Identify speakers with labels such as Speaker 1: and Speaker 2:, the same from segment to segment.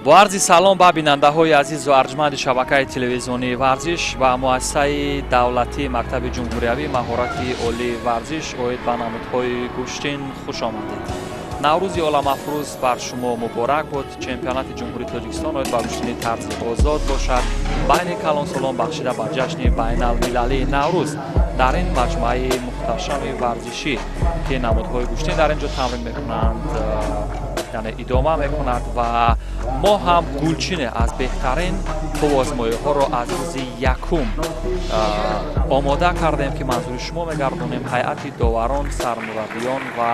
Speaker 1: Бо арзи салом ба бинандаҳои азизу арҷманди шабакаи телевизионии «Варзиш» ва муассисаи давлатии мактаби ҷумҳуриявии маҳорати олии варзиш оид ба намудҳои гӯштин, хуш омадед. Наврӯзи оламафрӯз бар шумо муборак буд. Чемпионати Ҷумҳурии Тоҷикистон оид ба гӯштини тарзи озод бошад, байни калонсолон, бахшида ба ҷашни байналмилалии Наврӯз, дар ин маҷмӯаи мухташами варзишӣ, ки намудҳои гӯштин дар ин ҷо тамрин мекунанд, яъне идома мекунад ва мо ҳам гулчине аз беҳтарин қувваозмоиҳоро аз рӯзи якум омода кардем, ки манзури шумо мегардонем. Ҳайати доварон, сармураббиён ва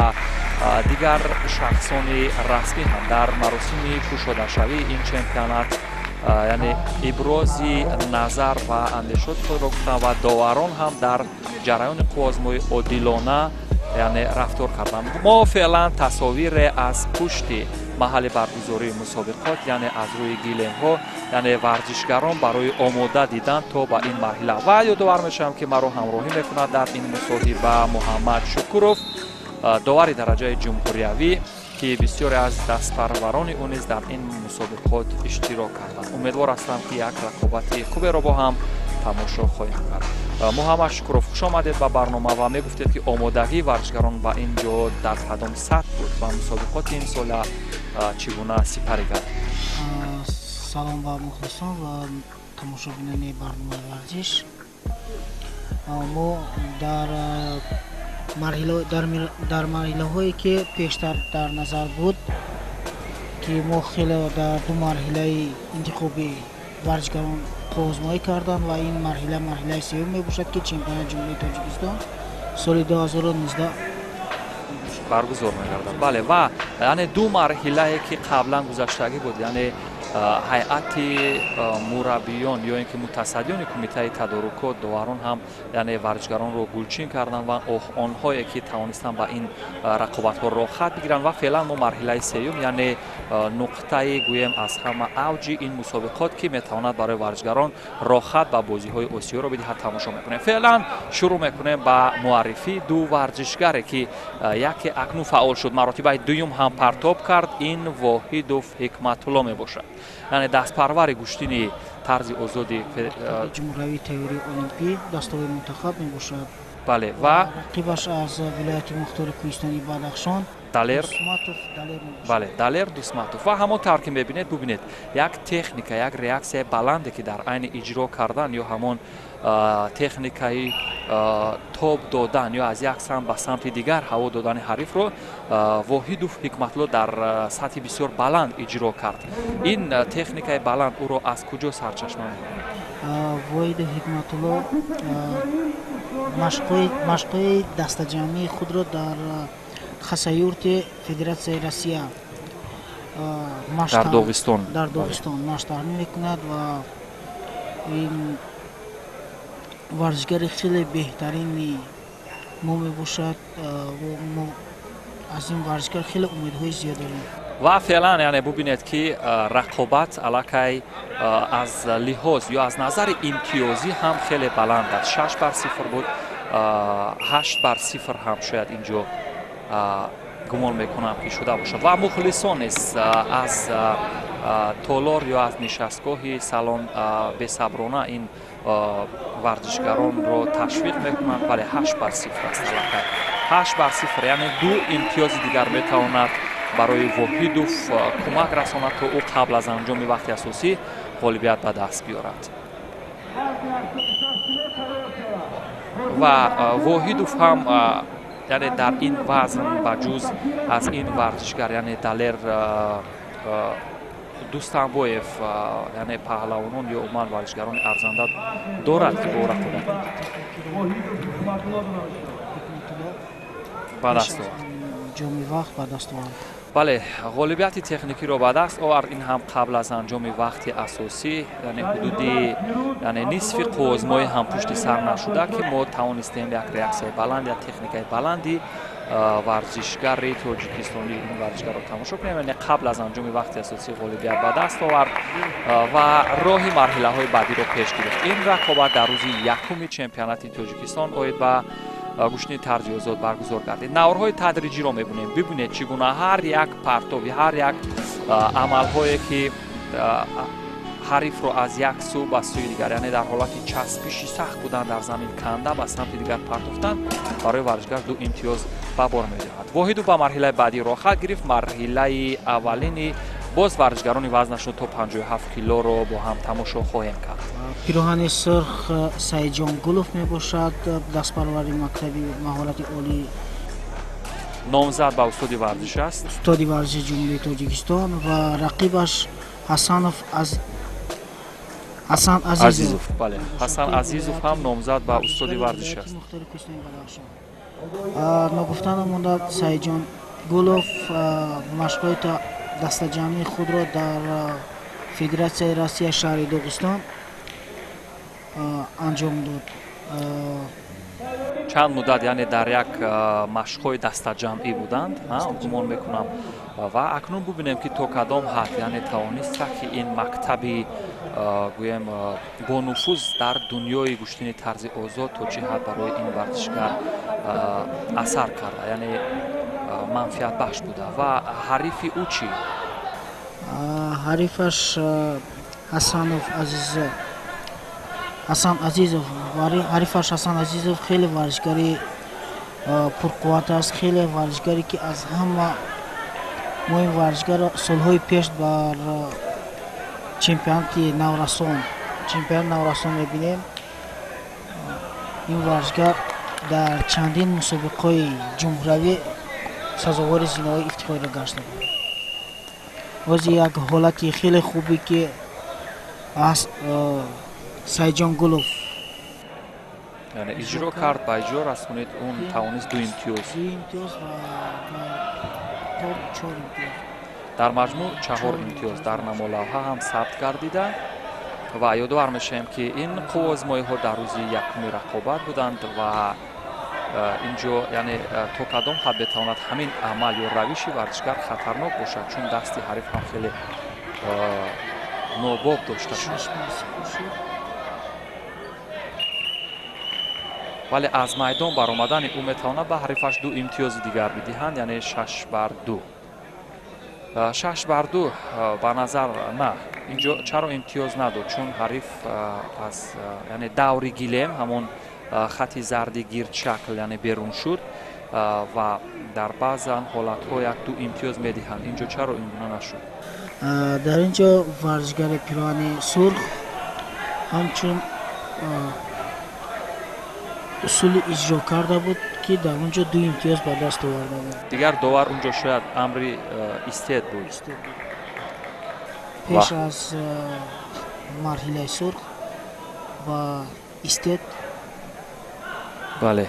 Speaker 1: дигар шахсони расмӣ ҳам дар маросими кушодашавии ин чемпионат, яъне ибрози назар ва андешоти худро гуфтанд ва доварон ҳам дар ҷараёни қувваозмоӣ одилона, яъне рафтор карданд. Мо феълан тасовире аз пушти маҳалли баргузории мусобиқот, яъне аз рӯи гилемҳо, яъне варзишгарон барои омода дидан то ба ин марҳила. Ва ёдовар мешавам, ки маро ҳамроҳӣ мекунад дар ин мусоҳиба Муҳаммад Шукуров, довари дараҷаи ҷумҳуриявӣ, ки бисёре аз дастпарварони ӯ низ дар ин мусобиқот иштирок карданд. Умедвор ҳастам, ки як рақобати хуберо бо ҳам тамошо хоҳем кард. Муҳаммад Шукуров, хуш омадед ба барнома. Ва мегуфтед, ки омодагии варзишгарон ба ин ҷо дар кадом сатҳ буд ва мусобиқоти имсола чӣ гуна сипарӣ гардид?
Speaker 2: Салом ба мухлисон ва тамошобинони барномаи «Варзиш». Мо дар марҳилаҳое, ки пештар дар назар буд, ки мо хеле дар ду марҳилаи интихобӣ варзишгарон қувваозмоӣ карданд ва ин марҳила марҳилаи сеюм мебошад, ки чемпионати Ҷумҳурии Тоҷикистон соли 2019
Speaker 1: баргузор мегардад. Бале, ва яъне ду марҳилае, ки қаблан гузаштагӣ буд, яъне ҳайати мураббиён ё ин ки мутасаддиёни кумитаи тадорукот, доварон ҳам, яъне варзишгаронро гулчин карданд ва онҳое, ки тавонистанд ба ин рақобатҳо роҳхат бигиранд. Ва феълан мо марҳилаи сеюм, яъне нуқтаи, гӯем, аз ҳама авҷи ин мусобиқот, ки метавонад барои варзишгарон роҳхат ба бозиҳои Осиёро бидиҳад, тамошо мекунем. Феълан шурӯъ мекунем ба муаррифии ду варзишгаре, ки яке акнун фаъол шуд, маротибаи дуюм ҳам партоб кард. Ин Воҳидов Ҳикматулло мебошад, яъне дастпарвари гӯштини тарзи озоди
Speaker 2: ҷумҳуриявии тайёрии олимпӣ, дастаҳои мунтахаб мебошад.
Speaker 1: Бале, ва
Speaker 2: рақибаш аз вилояти мухтори кӯҳистони Бадахшон
Speaker 1: Далер.
Speaker 2: Дусматов Далер мебошад.
Speaker 1: Бале, Далер Дусматов. Ва ҳамон тавр, ки мебинед, бубинед, як техника, як реаксияи баланде, ки дар айни иҷро кардан ё ҳамон техникаи тоб додан ё аз як самт ба самти дигар ҳаво додани ҳарифро Воҳидов Ҳикматулло дар сатҳи бисёр баланд иҷро кард. Ин техникаи баланд ӯро аз куҷо сарчашма мекунад?
Speaker 2: Воҳидов Ҳикматулло машқҳои дастаҷамъии худро дар Хасавюрти Федератсияи Россия
Speaker 1: дар Доғистон.
Speaker 2: Дар Доғистон машқ таҳмин мекунад ва ин варзишгари хеле беҳтарини мо мебошад. Мо аз ин варзишгар хеле умедҳои зиёд дорем.
Speaker 1: Ва феълан, яъне бубинед, ки рақобат аллакай аз лиҳоз ё аз назари имтиёзӣ ҳам хеле баланд аст. 6 бар 0 буд, 8 бар 0 ҳам шояд ин ҷо гумон мекунам, ки шуда бошад. Ва мухлисон низ аз толор ё аз нишастгоҳи салон бесаброна ин варзишгаронро ташвиқ мекунанд. Бале, 8 бар 0 аст аллакай, 8 бар 0, яъне ду имтиёзи дигар метавонад барои Воҳидов кӯмак расонад, то ӯ қабл аз анҷоми вақти асосӣ ғолибият ба даст биёрад. Ва Воҳидов ҳам, яъне дар ин вазн ба ҷуз аз ин варзишгар, яъне Далер Дустамбоев, яъне паҳлавонон ё умуман варзишгарони арзанда дорад, ки бо рақобат ба даст овард.
Speaker 2: Ҷоми вақт ба даст овард.
Speaker 1: Бале, ғолибияти техникиро ба даст овард. Ин ҳам қабл аз анҷоми вақти асосӣ, яъне ҳудуди, яъне нисфи қувваозмоӣ ҳам пушти сар нашуда, ки мо тавонистем як реаксияи баланд, як техникаи баланди варзишгари тоҷикистонӣ, ин варзишгарро тамошо кунем. Яъне қабл аз анҷоми вақти асосӣ ғолибият ба даст овард ва роҳи марҳилаҳои баъдиро пеш гирифт. Ин рақобат дар рӯзи якуми чемпионати Тоҷикистон оид ба гӯштини тарзи озод баргузор гардид. Наворҳои тадриҷиро мебинем. Бибинед, чӣ гуна ҳар як партови, ҳар як амалҳое, ки Ҳарифро аз як сӯ ба сӯи дигар, яъне дар ҳолати часпиши сахт будан дар замин канда ба самти дигар партофтан барои варзишгар 2 имтиёз ба бор медиҳад. Воҳидов ба марҳилаи баъдӣ роҳхат гирифт. Марҳилаи аввалини боз варзишгарони вазнашон то 57 килоро бо ҳам тамошо хоҳем кард.
Speaker 2: Пироҳани сурх Саидҷон Гулов мебошад, дастпарвари мактаби маҳорати олӣ,
Speaker 1: номзад ба устоди варзиш аст,
Speaker 2: устоди варзиши Ҷумҳурии Тоҷикистон, ва рақибаш Ҳасанов аз Ҳасан Азизов.
Speaker 1: Бале, Ҳасан Азизов ҳам номзад ба устоди варзиш аст.
Speaker 2: Ногуфта намонда, Саидҷон Гулов машқҳои дастаҷамъии худро дар Федератсияи Россия шаҳри Доғистон анҷом дод.
Speaker 1: Чанд муддат, яъне дар як машқҳои дастаҷамъӣ буданд, гумон мекунам. Ва акнун бубинем, ки то кадом ҳад, яъне тавониста, ки ин мактаби гӯем бонуфуз дар дунёи гӯштини тарзи озод то чӣ ҳад барои ин варзишгар асар карда, яъне манфиатбахш буда. Ва ҳарифи ӯ чӣ?
Speaker 2: Ҳарифаш Ҳасанов Азиз, Ҳасан Азизов. Ҳарифаш Ҳасан Азизов хеле варзишгари пурқувват аст, хеле варзишгаре, ки аз ҳама мо ин варзишгарро солҳои пеш бар чемпионати наврасон, чемпионати наврасон мебинем. Ин варзишгар дар чандин мусобиқаҳои ҷумҳуравӣ сазовори зинаҳои ифтихориро гашта буд. Боз як ҳолати хеле хубе, ки Саидҷон Гулов
Speaker 1: яъне иҷро кард, ба иҷро расонид, он тавонист 2 имтиёз,
Speaker 2: 2 имтиёз ва то 4 имтиёз,
Speaker 1: дар маҷмӯъ 4 имтиёз дар намолавҳа ҳам сабт гардида. Ва ёдовар мешавем, ки ин қувваозмоиҳо дар рӯзи якуми рақобат буданд ва инҷо, яъне то кадом ҳад метавонад ҳамин амал ё равиши варзишгар хатарнок бошад, чун дасти ҳариф ҳам хеле нобоб дошта шуд. Вале аз майдон баромадани ӯ метавонад ба ҳарифаш 2 имтиёзи дигар бидиҳанд, яъне 6-2. 6-2 ба назар на, инҷо чаро имтиёз надод? Чун ҳариф аз, яъне даври гилем, ҳамон хати зарди гирдшакл, яъне берун шуд ва дар баъзан ҳолатҳо 1-2 имтиёз медиҳанд. Инҷо чаро ин гуна нашуд?
Speaker 2: Дар ин ҷо варзишгари пироҳани сурх ҳамчун усули иҷро карда буд, ки дар он ҷо 2 имтиёз ба даст оварда буд.
Speaker 1: Дигар довар он ҷо шояд амри истед буд.
Speaker 2: Пеш аз марҳилаи сурх ба истед.
Speaker 1: Бале,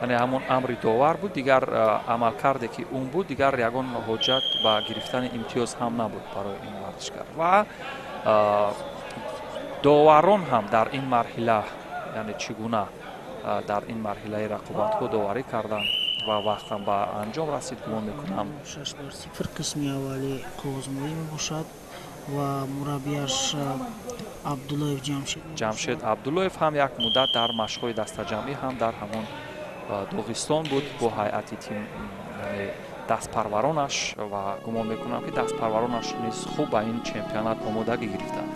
Speaker 1: яъне ҳамон амри довар буд, дигар амалкарде, ки он буд, дигар ягон ҳоҷат ба гирифтани имтиёз ҳам набуд барои ин варзишгар. Ва доварон ҳам дар ин марҳила, яъне чӣ гуна дар ин марҳилаи рақобатҳо доварӣ карданд ва вақт ҳам ба анҷом расид, гумон мекунам.
Speaker 2: 6-0 қисми аввали қувваозмоӣ мебошад ва мураббияш Абдуллоев Ҷамшед.
Speaker 1: Ҷамшед Абдуллоев ҳам як муддат дар машқҳои дастаҷамъӣ ҳам дар ҳамон Доғистон буд бо ҳайати тим, дастпарваронаш, ва гумон мекунам, ки дастпарваронаш низ хуб ба ин чемпионат омодагӣ гирифтанд.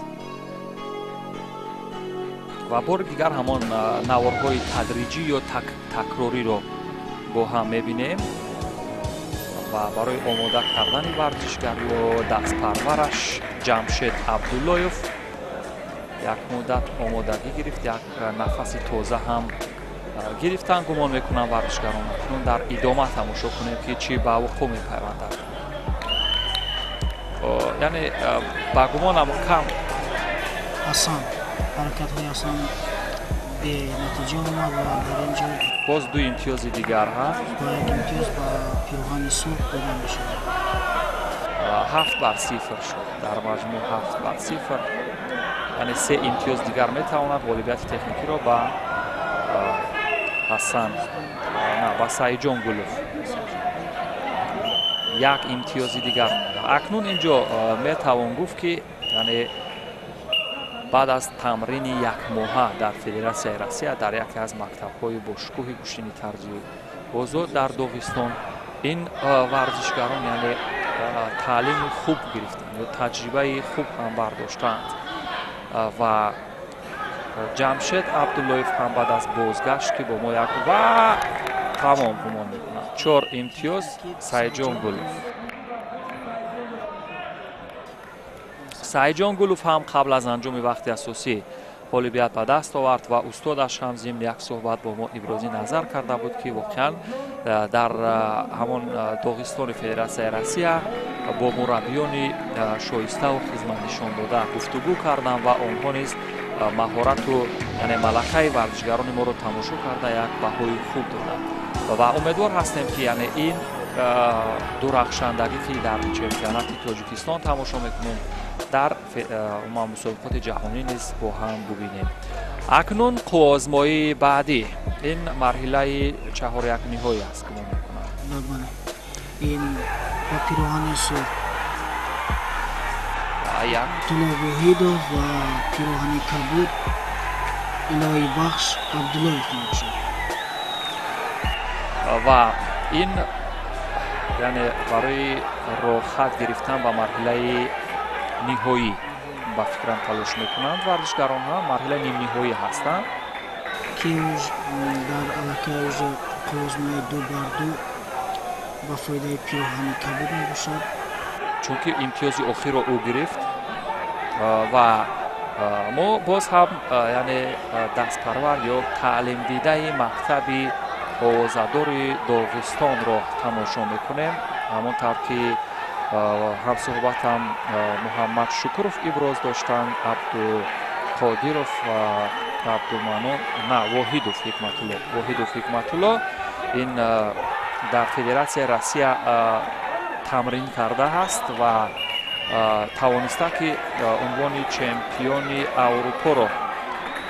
Speaker 1: Ва бори дигар ҳамон наворҳои тадриҷӣ ё такрориро бо ҳам мебинем ва барои омода кардани варзишгар ё дастпарвараш Ҷамшед Абдуллоев як муддат омодагӣ гирифт, як нафаси тоза ҳам гирифтанд, гумон мекунам, варзишгарон. Акнун дар идома тамошо кунем, ки чӣ ба вуқӯъ мепайвандад. Яъне ба гумонам кам
Speaker 2: Ҳасан, ҳаракатҳои Ҳасан бенатиҷа омад ва дар ин ҷо
Speaker 1: боз 2 имтиёзи дигар ҳа,
Speaker 2: бо 1 имтиёз ба пироҳани сурх дода мешавад.
Speaker 1: 7-0 шуд дар маҷмӯъ, 7-0, яъне 3 имтиёз дигар метавонад ғолибияти техникиро ба Ҳасан, на, ба Саидҷон Гулов 1 имтиёзи дигар. Акнун инҷо метавон гуфт, ки яъне баъд аз тамрини якмоҳа дар Федератсияи Россия дар яке аз мактабҳои бошукӯҳи гӯштини тарзи озод дар Доғистон ин варзишгарон, яъне таълими хуб гирифтанд. ё таҷрибаи хуб ҳам бардоштаанд. Ва Ҷамшед Абдуллоев ҳам баъд аз бозгашт, ки бо мо як ва тамом гумон мекунам, 4 имтиёз Саидҷон Гулов. Саидҷон Гулов ҳам қабл аз анҷоми вақти асосӣ ғолибият ба даст овард ва устодаш ҳам зимни як суҳбат бо мо ибрози назар карда буд, ки воқеан дар ҳамон Доғистони Федератсияи Россия бо мураббиёни шоиставу хизматнишондода гуфтугӯ кардам ва онҳо низ маҳорату, яъне малакаи варзишгарони моро тамошо карда як баҳои хуб доданд. Ва умедвор ҳастем, ки яъне ин дурахшандагӣ, ки дар чемпионати Тоҷикистон тамошо мекунем, дар умуман мусобиқоти ҷаҳонӣ низ бо ҳам бубинем. Акнун қувваозмоии баъдӣ, ин марҳилаи чаҳорякниҳоӣ аст, гумон мекунам.
Speaker 2: Ин ба пироҳани сурх
Speaker 1: як
Speaker 2: Абдулло Воҳидов ва пироҳани кабуд Илоҳибахш Абдуллоев мебошад.
Speaker 1: Ва ин яъне барои роҳхат гирифтан ба марҳилаи ниҳоӣ ба фикрам талош мекунанд варзишгарон ҳам, марҳилаи нимниҳоӣ ҳастанд,
Speaker 2: ки дар аллакай уже қувваозмоии 2 бар 2 ба фоидаи пироҳани кабуд мебошад,
Speaker 1: чунки имтиёзи охирро ӯ гирифт. Ва мо боз ҳам яъне дастпарвар ё таълимдидаи мактаби овозадори Доғистонро тамошо мекунем. Ҳамон тавр ки ҳамсуҳбатам Муҳаммад Шукуров иброз доштанд, Абдуқодиров ва Абдуманон, на, Воҳидов Ҳикматулло, Воҳидов Ҳикматулло ин дар Федератсияи Россия тамрин кардааст ва тавониста, ки унвони чемпиони Аврупоро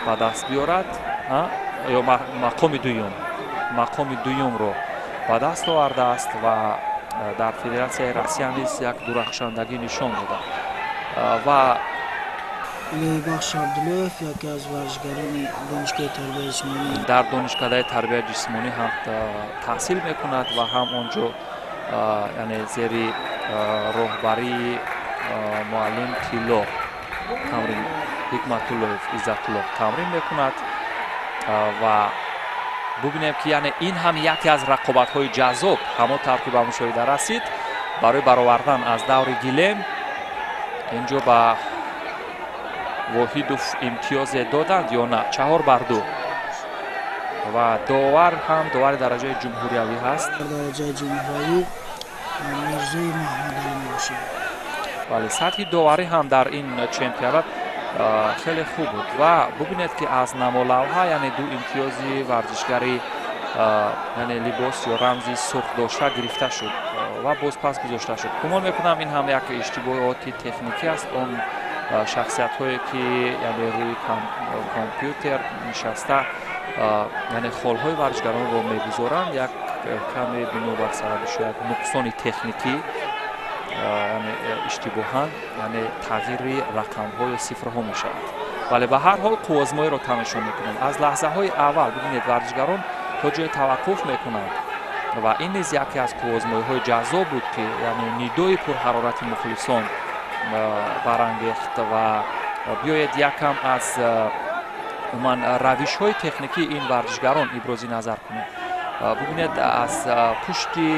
Speaker 1: ба даст биёрад, ё мақоми дуюм, мақоми дуюмро ба даст овардааст ва дар Федератсияи Россия низ як дурахшандагӣ нишон дода. Ва
Speaker 2: Илоҳибахш Абдуллоев яке аз варзишгарони донишгоҳи тарбияи ҷисмонӣ,
Speaker 1: дар донишкадаи тарбияи ҷисмонӣ ҳам таҳсил мекунад ва ҳам он ҷо яъне зери роҳбарии муаллим Тилло тамрин, Ҳикматуллоев Иззатулло тамрин мекунад. Ва бубинем, ки яъне ин ҳам яке аз рақобатҳои ҷаззоб, ҳамон тавр ки ба мушоҳида расид, барои баровардан аз даври гилем инҷо ба Воҳидов имтиёзе доданд ё на? 4 бар 2 ва довар ҳам довари дараҷаи ҷумҳуриявӣ ҳаст.
Speaker 2: Дараҷаи ҷумҳуриявӣ Мирзои Маҳмадалӣ мебошад.
Speaker 1: Бале, сатҳи доварӣ ҳам дар ин чемпионат хеле хуб буд ва бубинед, ки аз намолавҳа, яъне 2 имтиёзи варзишгари яъне либос ё рамзи сурх дошта гирифта шуд ва боз пас гузошта шуд. Гумон мекунам, ин ҳам як иштибоҳоти техникӣ аст. Он шахсиятҳое, ки яъне рӯи компютер нишаста, яъне холҳои варзишгаронро мегузоранд, як каме бинобар сабаби шояд нуқсони техникӣ, яъне иштибоҳан, яъне тағйири рақамҳо ё сифрҳо мешавад. Вале ба ҳар ҳол қувваозмоиро тамошо мекунем. Аз лаҳзаҳои аввал бибинед, варзишгарон то ҷое таваққуф мекунанд ва ин низ яке аз қувваозмоиҳои ҷаззоб буд, ки яъне нидои пурҳарорати мухлисон барангехт. Ва биёед якам аз умуман равишҳои техникии ин варзишгарон ибрози назар кунем. Бубинед, аз пушти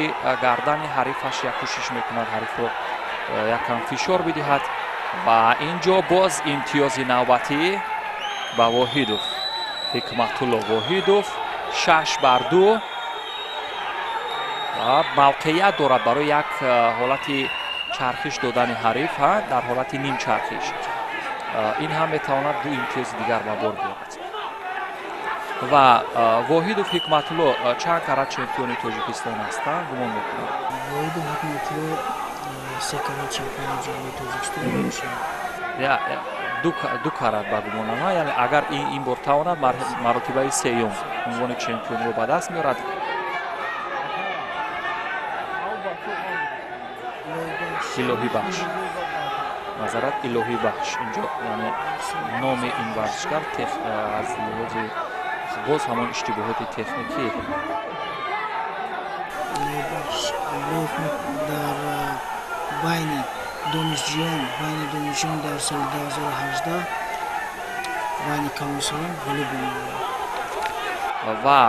Speaker 1: гардани ҳарифаш як кӯшиш мекунад ҳарифро якам фишор бидиҳад ва ин ҷо боз имтиёзи навбатӣ ба Воҳидов, Ҳикматулло Воҳидов, 6 бар 2 ва мавқеият дорад барои як ҳолати чархиш додани ҳариф, дар ҳолати нимчархиш. Ин ҳам метавонад 2 имтиёзи дигар ба бор биёрад. Ва Воҳидов Ҳикматулло чанд карат чемпиони Тоҷикистон ҳастанд, гумон мекунам?
Speaker 2: Воҳидов Ҳикматулло 3 карат чемпиони ҷумҳурии Тоҷикистон мебошад.
Speaker 1: Ду карат ба гумонам, яъне агар ин бор тавонад, маротибаи сеюм унвони чемпионро ба даст меорад. Илоҳибахш, назарат, Илоҳибахш инҷо, яъне номи ин варзишгар аз лиҳози боз ҳамон иштибоҳоти техникӣ.
Speaker 2: Илоҳибахш дар байни Донишҷӯён, байни донишҷӯён дар соли 2018 байни калонсолон ғолиб омадам.
Speaker 1: Ва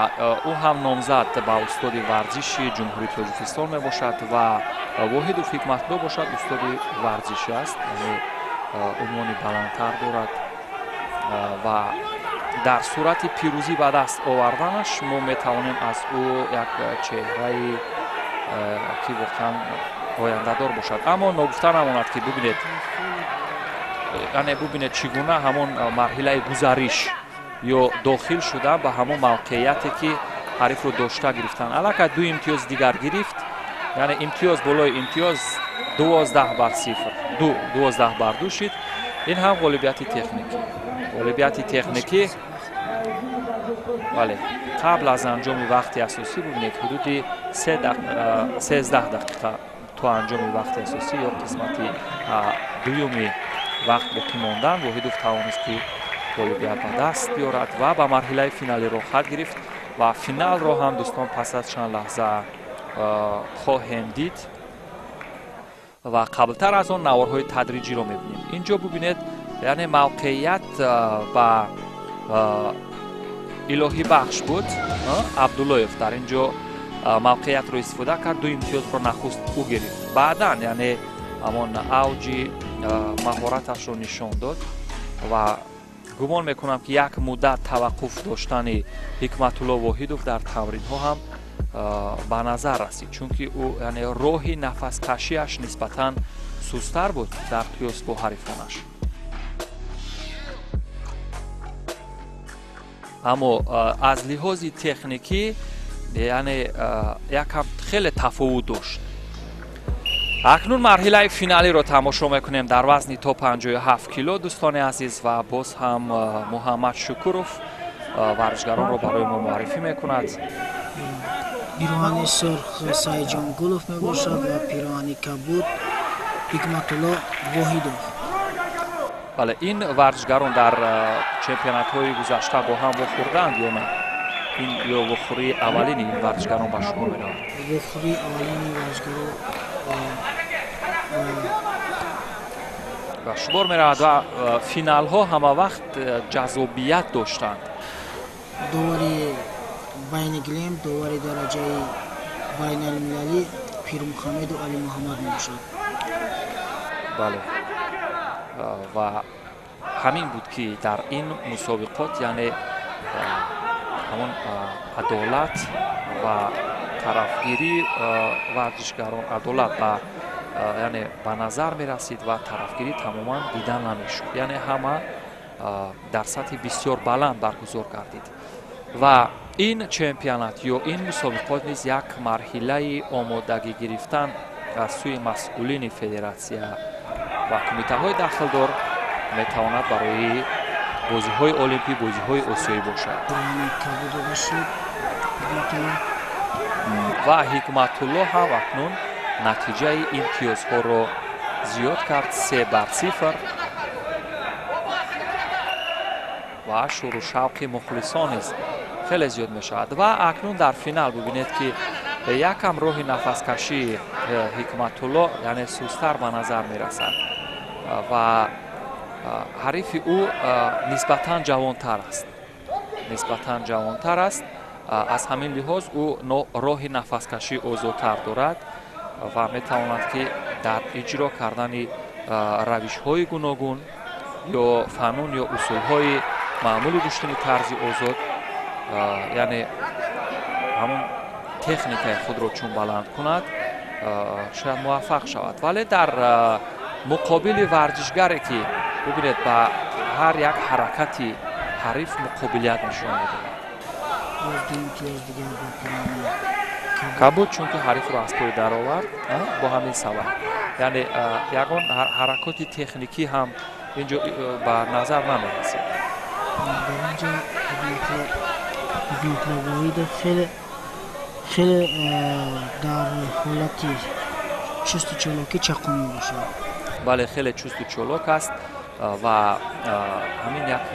Speaker 1: ӯ ҳам номзад ба устоди варзиши Ҷумҳурии Тоҷикистон мебошад ва Воҳидов Ҳикматулло бошад устоди варзишӣ аст, яъне унвони баландтар дорад ва дар сурати пирӯзӣ ба даст оварданаш мо метавонем аз ӯ як чеҳраи ки воқеан ояндадор бошад. Аммо ногуфта намонад, ки бубинед, яъне бубинед, чӣ гуна ҳамон марҳилаи гузариш ё дохил шудан ба ҳамон мавқеияте, ки ҳарифро дошта гирифтан, аллакай ду имтиёз дигар гирифт, яъне имтиёз болои имтиёз, 12-0, 12-2 шид. Ин ҳам ғолибияти техникӣ, ғолибияти техникӣ. Бале, қабл аз анҷоми вақти асосӣ, бубинед, ҳудуди 13 дақиқа то анҷоми вақти асосӣ ё қисмати дуюми вақт боқӣ мондан, Воҳидов тавонист, ки ғолибият ба даст биёрад ва ба марҳилаи финалӣ роҳхат гирифт. Ва финалро ҳам, дӯстон, пас аз чанд лаҳза хоҳем дид ва қаблтар аз он наворҳои тадриҷиро мебинем. Ин ҷо бубинед, яъне мавқеият ба Илоҳӣ бахш буд. Абдуллоев дар ин ҷо мавқеиятро истифода кард, ду имтиёзро нахуст ӯ гирифт, баъдан яъне ҳамон авҷи маҳораташро нишон дод. Ва гумон мекунам, ки як муддат таваққуф доштани Ҳикматулло Воҳидов дар тамринҳо ҳам ба назар расид, чунки ӯ яъне роҳи нафаскашиаш нисбатан сустар буд дар қиёс бо ҳарифонаш. Аммо аз лиҳози техникӣ яъне якам хеле тафовут дошт. Акнун марҳилаи финалиро тамошо мекунем дар вазни то 57 кило, дӯстони азиз, ва боз ҳам Муҳаммад Шукуров варзишгаронро барои мо муаррифӣ мекунад.
Speaker 2: Пироҳани сурх Саидҷон Гулов мебошад ва пироҳани кабуд Ҳикматулло Воҳидов.
Speaker 1: Бале, ин варзишгарон дар чемпионатҳои гузашта бо ҳам вохӯрдаанд ё на? Ин ё вохӯрии аввалини ин варзишгарон ба шумор меравад?
Speaker 2: Вохӯрии аввалини варзишгаро
Speaker 1: ба шумор меравад ва финалҳо ҳама вақт ҷаззобият доштанд.
Speaker 2: Довари байни гилем, довари дараҷаи байналмилалӣ Пирмуҳаммеду Алимуҳаммад мебошад.
Speaker 1: Бале, ва ҳамин буд, ки дар ин мусобиқот яъне ҳамон адолат ва тарафгирии варзишгарон, адолат ба яъне ба назар мерасид ва тарафгирӣ тамоман дида намешуд, яъне ҳама дар сатҳи бисёр баланд баргузор гардид. Ва ин чемпионат ё ин мусобиқот низ як марҳилаи омодагӣ гирифтан аз сӯи масъулини федератсия ва кумитаҳои дахлдор метавонад барои бозиҳои олимпӣ, бозиҳои осиёӣ бошад. Ва Ҳикматулло ҳам акнун натиҷаи имтиёзҳоро зиёд кард, 3-0, ва шуру шавқи мухлисон низ хеле зиёд мешавад. Ва акнун дар финал бубинед, ки якам роҳи нафаскашии Ҳикматулло яъне сустар ба назар мерасад ва ҳарифи ӯ нисбатан ҷавонтар аст, нисбатан ҷавонтар аст. Аз ҳамин лиҳоз ӯ роҳи нафаскашии озодтар дорад ва метавонад, ки дар иҷро кардани равишҳои гуногун ё фанун ё усулҳои маъмули гӯштини тарзи озод, яъне ҳамон техникаи худро чун баланд кунад, шояд муваффақ шавад. Вале дар муқобили варзишгаре, ки бубинед, ба ҳар як ҳаракати ҳариф муқобилият нишон медиҳад. Кабуд, чунки ҳарифро аз пой даровард, бо ҳамин сабаб яъне ягон ҳаракоти техникӣ ҳам ин ҷо ба назар намерасид.
Speaker 2: Дар инҷо Ҳикматулло Воҳидов хеле хеле дар ҳолати чусту чолокӣ чақон мебошад.
Speaker 1: Бале, хеле чусту чолок аст ва ҳамин як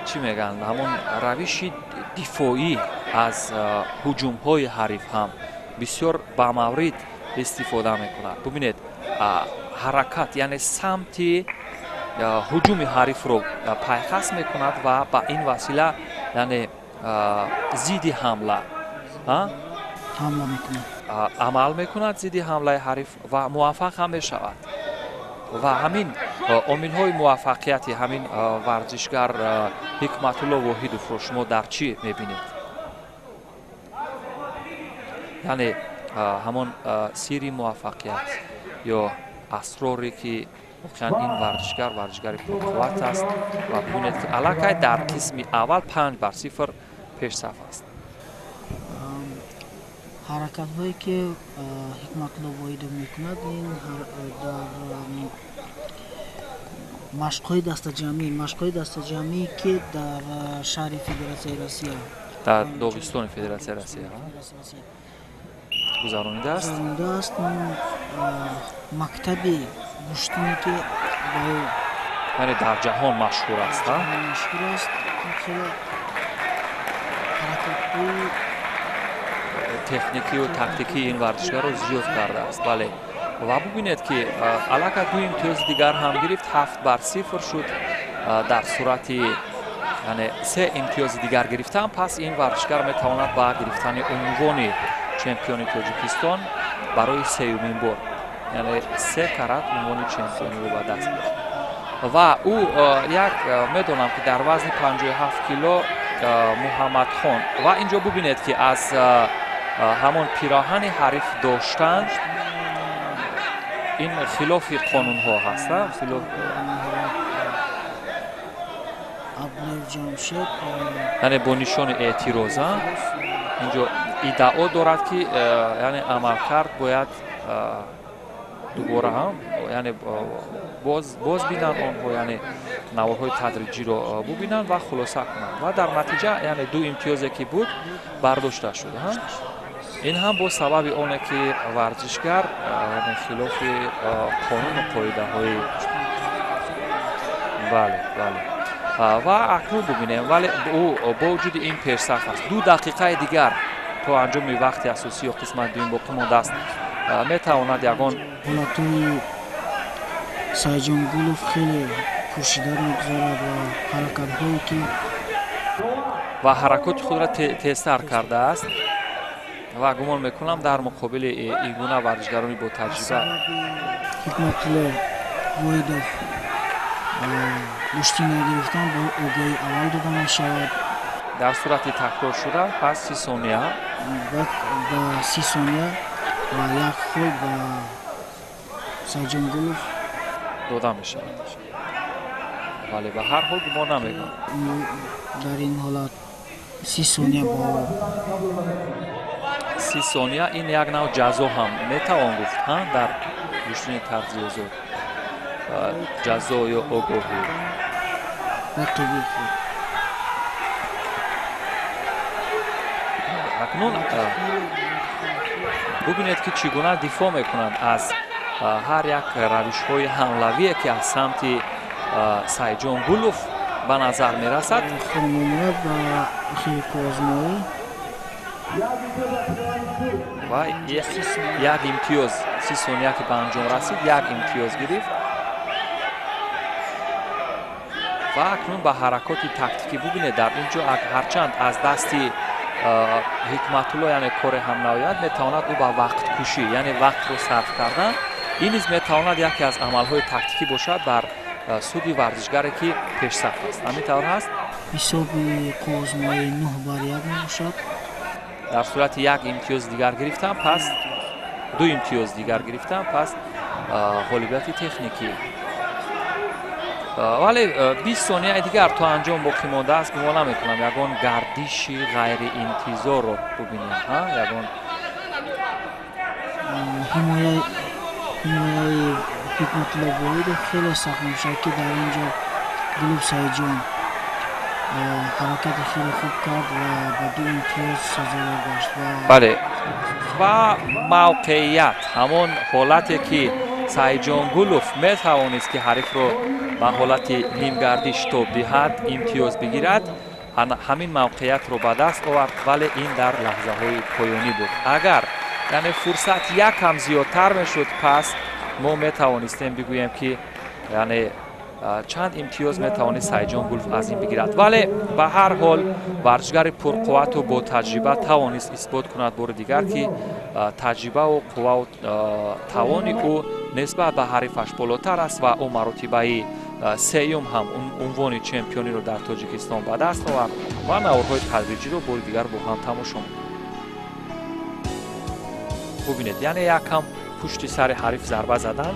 Speaker 1: чӣ мегӯянд, ҳамон равиши дифоӣ аз ҳуҷумҳои ҳариф ҳам бисёр ба маврид истифода мекунад. Бубинед, Ҳаракат, яъне самти ҳуҷуми ҳарифро пайхас мекунад ва ба ин васила, яъне зидди ҳамла
Speaker 2: ҳамла мекунад.
Speaker 1: Амал мекунад зидди ҳамлаи ҳариф ва муваффақ ҳам мешавад. Ва ҳамин омилҳои муваффақияти ҳамин варзишгар Ҳикматулло Воҳидовро шумо дар чӣ мебинед? Яъне ҳамон сирри муваффақият ё асроре, ки воқеан ин варзишгар варзишгари пурқувват аст ва бибинед, ки аллакай дар қисми аввал 5 бар 0 пешсаф аст.
Speaker 2: Ҳаракатҳое, ки Ҳикматулло Воҳидов мекунад, ин дар машқҳои дастаҷамъӣ, ки дар шаҳри Федератсияи Россия,
Speaker 1: дар Доғистони Федератсияи Россия гузаронидааст.
Speaker 2: Гузаронидааст, мактаби гӯштине, ки ба ӯ
Speaker 1: яъне дар ҷаҳон машҳур аст.
Speaker 2: Машҳур аст, хеле ҳаракатҳои
Speaker 1: техникию тактикии ин варзишгарро зиёд кардааст. Бале, ва бубинед, ки аллакай ду имтиёзи дигар ҳам гирифт, 7 бар 0 шуд. Дар сурати, яъне се имтиёзи дигар гирифтан, пас ин варзишгар метавонад ба гирифтани унвони чемпиони Тоҷикистон барои сеюмин бор, яъне се карат унвони чемпиониро ба даст биёрад. Ва ӯ як медонам, ки дар вазни 57 кило Муҳаммадхон. Ва инҷо бубинед, ки аз ҳамон пироҳани ҳариф доштан, ин хилофи қонунҳо ҳаст. Хилоф
Speaker 2: Абдуллоев Ҷамшед.
Speaker 1: Яъне бо нишони эътироз инҷо иддао дорад, ки яъне амалкард бояд дубора ҳам, яъне боз бинанд онҳо, яъне наворҳои тадриҷиро бубинанд ва хулоса кунанд. Ва дар натиҷа, яъне ду имтиёзе, ки буд, бардошта шуд. Ин ҳам бо сабаби оне, ки варзишгар, яъне хилофи қонуну қоидаҳои. Бале, ва акнун бубинем. Вале ӯ бо вуҷуди ин пешсаф аст. 2 дақиқаи дигар то анҷоми вақти асосӣ ё қисмати дуюм боқӣ мондааст. Метавонад ягон
Speaker 2: Ҳолатҳои Сайҷон Гулов хеле пуршиддат мегузарад ва ҳаракатҳое, ки
Speaker 1: Ва ҳаракоти худро тезтар кардааст ва гумон мекунам, дар муқобили ин гуна варзишгарони бо таҷриба
Speaker 2: Ҳикматулло Воҳидов гӯштӣ нагирифтан бо огоҳии аввал дода мешавад.
Speaker 1: Дар сурати такрор шуда, пас 30 сония.
Speaker 2: Ба 30 сония ва як хол ба Сайҷон Гулов
Speaker 1: дода мешавад. Вале ба ҳар ҳол гумон намекунам.
Speaker 2: Дар ин ҳолат 30 сония бо
Speaker 1: 30 сония, ин як нав ҷазо ҳам метавон гуфт дар гӯштини тарзи озод, ҷазо ё огоҳӣ.
Speaker 2: Рақиби худ.
Speaker 1: Акнун бубинед, ки чӣ гуна дифоъ мекунанд аз ҳар як равишҳои ҳамлавие, ки аз самти Сайҷон Гулов ба назар мерасад.
Speaker 2: Хурмомурод ба охири озмоӣ.
Speaker 1: Ва як имтиёз, 30 сония ки ба анҷом расид, як имтиёз гирифт. Ва акнун ба ҳаракоти тактикӣ бубинед. Дар ин ҷо ҳарчанд аз дасти Ҳикматулло, яъне коре ҳам наояд, метавонад ӯ ба вақткушӣ, яъне вақтро сарф кардан, ин низ метавонад яке аз амалҳои тактикӣ бошад бар суди варзишгаре, ки пешсаф аст. Ҳамин тавр ҳаст.
Speaker 2: Ҳисоби қувваозмоӣ 9 бар 1 мебошад.
Speaker 1: Дар сурати як имтиёзи дигар гирифтан, пас ду имтиёз дигар гирифтан, пас ғолибияти техникӣ. Вале 20 сонияи дигар то анҷом боқӣ мондааст. Гумон намекунам ягон гардиши ғайриинтизорро бубинем, ягон
Speaker 2: Ҳимояи Ҳикматулло Воҳидов хеле сахт мебошад, ки дар ин ҷо Гулов Саидҷон ҳаракати хеле хуб кард ва ба ду имтиёз сазовор гашт ва
Speaker 1: Бале, ва мавқеият, ҳамон ҳолате, ки Саидҷон Гулов метавонист, ки ҳарифро ба ҳолати нимгардиш тоб диҳад, имтиёз бигирад, ҳамин мавқеиятро ба даст овард. Вале ин дар лаҳзаҳои поёнӣ буд. Агар, яъне, фурсат якам зиёдтар мешуд, пас Мо метавонистем бигӯем, ки яъне чанд имтиёз метавонист Саидҷон Гулов аз ин бигирад, вале ба ҳар ҳол варзишгари пурқуввату бо таҷриба тавонист исбот кунад бори дигар, ки таҷрибаву қуввау тавони ӯ нисбат ба ҳарифаш болотар аст ва ӯ маротибаи сеюм ҳам унвони чемпиониро дар Тоҷикистон ба даст овард. Ва наворҳои тадриҷиро бори дигар бо ҳам тамошо мекунем. Бубинед, яъне якам пушти сари ҳариф зарба задан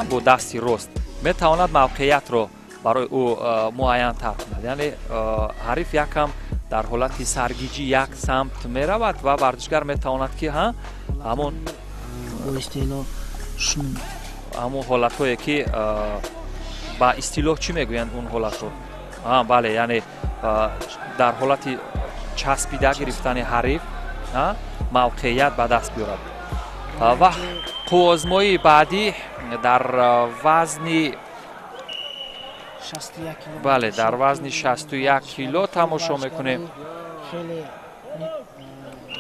Speaker 1: бо дасти рост метавонад мавқеиятро барои ӯ муайянтар кунад. Яъне ҳариф якам дар ҳолати саргиҷӣ як самт меравад ва варзишгар метавонад, ки ҳамон ҳамон ҳолатҳое, ки ба истилоҳ чӣ мегӯянд он ҳолатро, бале, яъне дар ҳолати часпида гирифтани ҳариф мавқеият ба даст биёрад. Ва қувваозмоии баъдӣ дар вазни, бале, дар вазни 61 кило тамошо мекунем.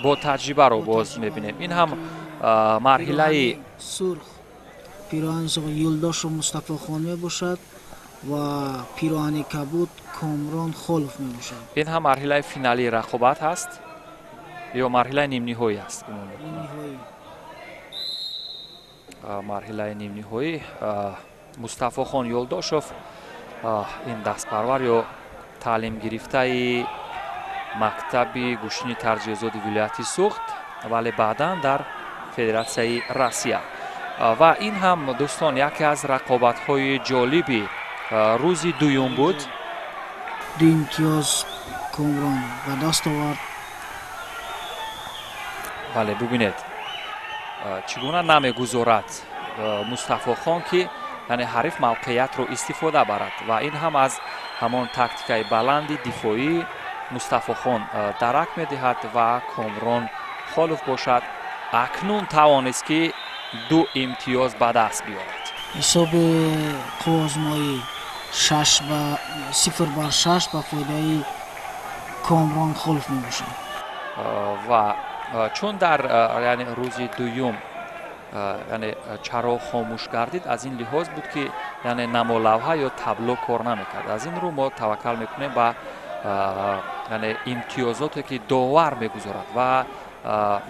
Speaker 1: Бо таҷрибаро боз мебинем. Ин ҳам марҳилаи
Speaker 2: сурх пироҳани Юлдошев Мустафохон мебошад ва пироҳани кабуд Комрон Холов мебошад.
Speaker 1: Ин ҳам марҳилаи финалии рақобат ҳаст ё марҳилаи нимниҳоӣ аст? Марҳилаи нимниҳоӣ. Мустафохон Ёлдошев ин дастпарвар ё таълимгирифтаи мактаби гӯштини тарзи озоди вилояти Суғд, вале баъдан дар Федератсияи Россия. Ва ин ҳам, дӯстон, яке аз рақобатҳои ҷолиби рӯзи дуюм буд.
Speaker 2: Ду имтиёз Комрон ба даст овард.
Speaker 1: Бале, бубинед, чӣ гуна намегузорад Мустафохон, ки яъне ҳариф мавқеиятро истифода барад. Ва ин ҳам аз ҳамон тактикаи баланди дифоӣ Мустафохон дарак медиҳад. Ва Комрон Холов бошад, акнун тавонист, ки ду имтиёз ба даст биёрад.
Speaker 2: Ҳисоби қувваозмоӣ 0 бар 6 ба фоидаи Комрон Холов мебошад.
Speaker 1: Ва чун дар яъне рӯзи дуюм яъне чароғ хомӯш гардид, аз ин лиҳоз буд, ки яъне намолавҳа ё табло кор намекард. Аз ин рӯ мо таваккал мекунем ба яъне имтиёзоте, ки довар мегузорад. Ва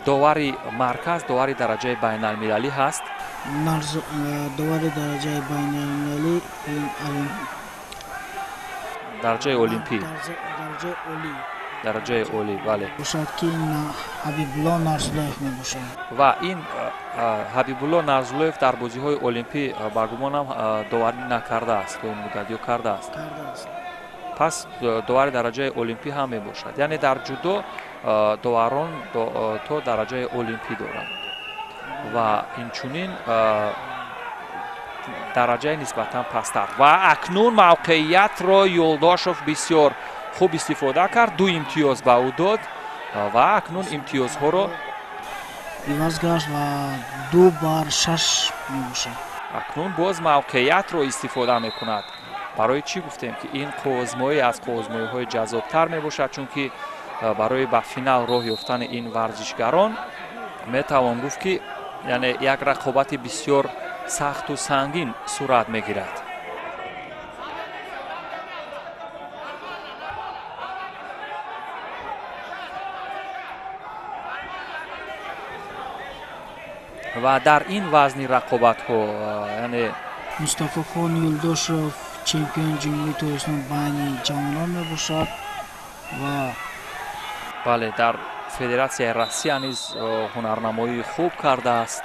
Speaker 1: довари марказ довари дараҷаи байналмилалӣ ҳаст.
Speaker 2: Довари дараҷаи байналмилалӣ.
Speaker 1: Дараҷаи олимпӣ, дараҷаи олӣ, бале.
Speaker 2: Бошад, ки Ҳабибулло Нарзуллоев мебошад.
Speaker 1: Ва ин Ҳабибулло Нарзуллоев дар бозиҳои олимпӣ, ба гумонам, доварӣ накардааст то ин муддат ё кардааст? Пас довари дараҷаи олимпӣ ҳам мебошад. Яъне дар ҷудо доварон то дараҷаи олимпӣ доранд ва инчунин дараҷаи нисбатан пасттар. Ва акнун мавқеиятро Юлдошев бисёр хуб истифода кард, ду имтиёз ба ӯ дод ва акнун имтиёзҳоро
Speaker 2: иваз гашт ва 2 бар 6 мебошад.
Speaker 1: Акнун боз мавқеиятро истифода мекунад. Барои чӣ гуфтем, ки ин қувваозмоӣ аз қувваозмоиҳои ҷаззобтар мебошад? Чунки барои ба финал роҳ ёфтани ин варзишгарон метавон гуфт, ки яъне як рақобати бисёр сахту сангин сурат мегирад. Ва дар ин вазни рақобатҳо яъне
Speaker 2: Мустафохон Юлдошев чемпиони Ҷумҳурии Тоҷикистон байни ҷавонон мебошад ва
Speaker 1: Бале, дар Федератсияи Россия низ ҳунарнамоии хуб кардааст.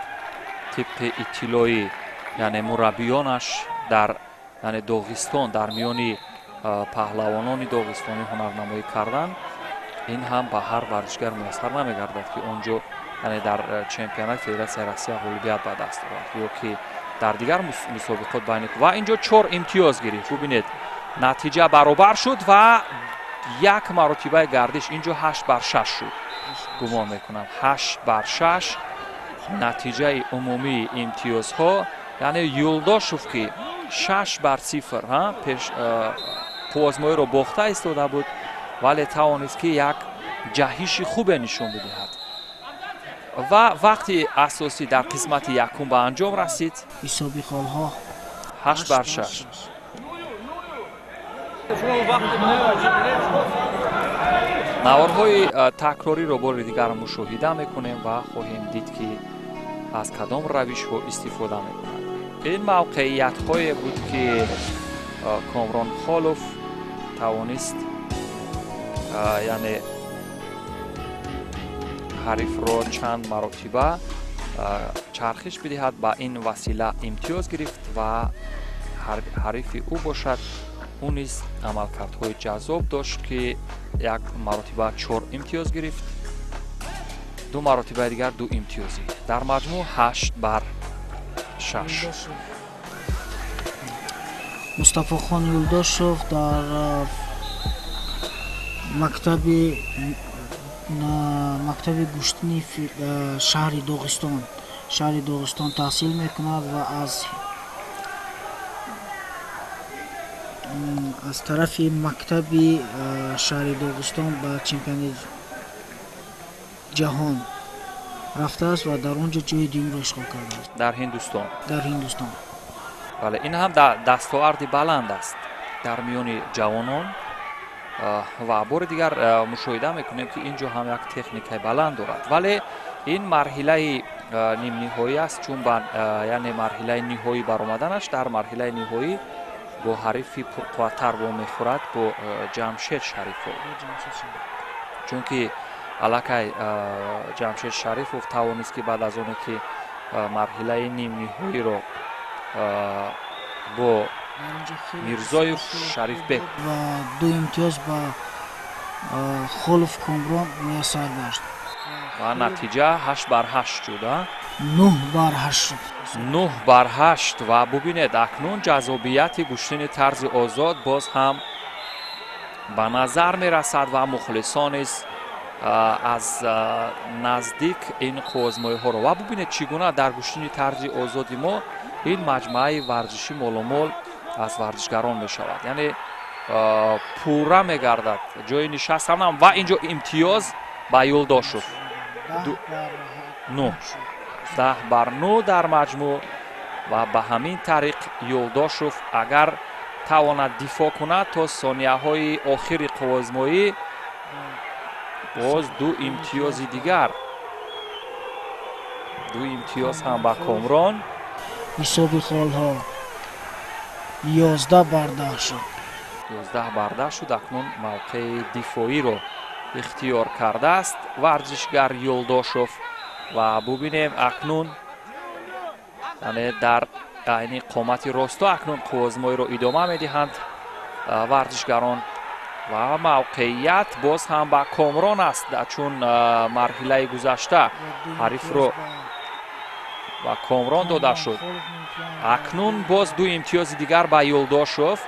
Speaker 1: Тибқи иттилои яъне мураббиёнаш, дар яъне Доғистон, дар миёни паҳлавонони доғистонӣ ҳунарнамоӣ кардан, ин ҳам ба ҳар варзишгар муяссар намегардад, ки он ҷо яъне дар чемпионати Федератсияи Россия ғолибият ба даст овард ё ки дар дигар мусобиқот байни. Ва инҷо чор имтиёз гирифт. Бубинед, натиҷа баробар шуд ва як маротибаи гардиш инҷо 8 бар 6 шуд. Гумон мекунам, 8 бар 6 натиҷаи умумии имтиёзҳо. Яъне Юлдошев, ки 6 бар 0 пеш қувваозмоиро бохта истода буд, вале тавонист, ки як ҷаҳиши хубе нишон бидиҳад. Ва вақти асосӣ дар қисмати якум ба анҷом расид.
Speaker 2: Ҳисоби холҳо
Speaker 1: 8-6. Наворҳои такрориро бори дигар мушоҳида мекунем ва хоҳем дид, ки аз кадом равишҳо истифода мекунад. Ин мавқеиятҳое буд, ки Комрон Холов тавонист, яъне ҳарифро чанд маротиба чархиш бидиҳад, ба ин васила имтиёз гирифт ва ҳарифи ӯ бошад, ӯ низ амалкардҳои ҷаззоб дошт, ки як маротиба 4 имтиёз гирифт, ду маротибаи дигар 2 имтиёзӣ, дар маҷмӯъ 8-6.
Speaker 2: Мустафохон Юлдошев дар мактаби гӯштини шаҳри Доғистон таҳсил мекунад ва аз тарафи мактаби шаҳри Доғистон ба чемпионати ҷаҳон рафтааст ва дар он ҷо ҷои дуюмро ишғол кардааст.
Speaker 1: Дар Ҳиндустон.
Speaker 2: Дар Ҳиндустон.
Speaker 1: Бале, ин ҳам дастоварди баланд аст дар миёни ҷавонон ва бори дигар мушоҳида мекунем, ки ин ҷо ҳам як техникаи баланд дорад, вале ин марҳилаи нимниҳоӣ аст, чун яъне марҳилаи ниҳоӣ баромаданаш, дар марҳилаи ниҳоӣ бо ҳарифи пурқувваттар вомехӯрад, бо Ҷамшед Шарифов, чунки аллакай Ҷамшед Шарифов тавонист, ки баъд аз оне ки марҳилаи нимниҳоиро бо Мирзоев Шарифбек
Speaker 2: ва 2 имтиёз ба Холов Комрон муяссар гашт
Speaker 1: ва натиҷа 8-8 шуд.
Speaker 2: 9-8 шуд.
Speaker 1: 9-8. Ва бубинед, акнун ҷаззобияти гӯштини тарзи озод боз ҳам ба назар мерасад ва мухлисон низ аз наздик ин қуввозмоиҳоро ва бубинед, чӣ гуна дар гӯштини тарзи озоди мо ин маҷмӯаи варзишӣ моломол аз варзишгарон мешавад, яъне пурра мегардад ҷои нишаст ҳам. Ва ин ҷо имтиёз ба Юлдошев 10-9 дар маҷмӯъ ва ба ҳамин тариқ Юлдошев агар тавонад дифоъ кунад то сонияҳои охири қуввозмоӣ, боз 2 имтиёзи дигар, 2 имтиёз ҳам ба Комрон.
Speaker 2: Ҳисоби холҳо 11-10 шуд.
Speaker 1: 11-10 шуд. Акнун мавқеи дифоиро ихтиёр кардааст варзишгар Юлдошев ва бубинем акнун, яъне дар айни қомати росто акнун қуввозмоиро идома медиҳанд варзишгарон ва мавқеият боз ҳам ба Комрон аст, чун марҳилаи гузашта ҳарифро ба Комрон дода шуд. Акнун боз 2 имтиёзи дигар ба Юлдошев.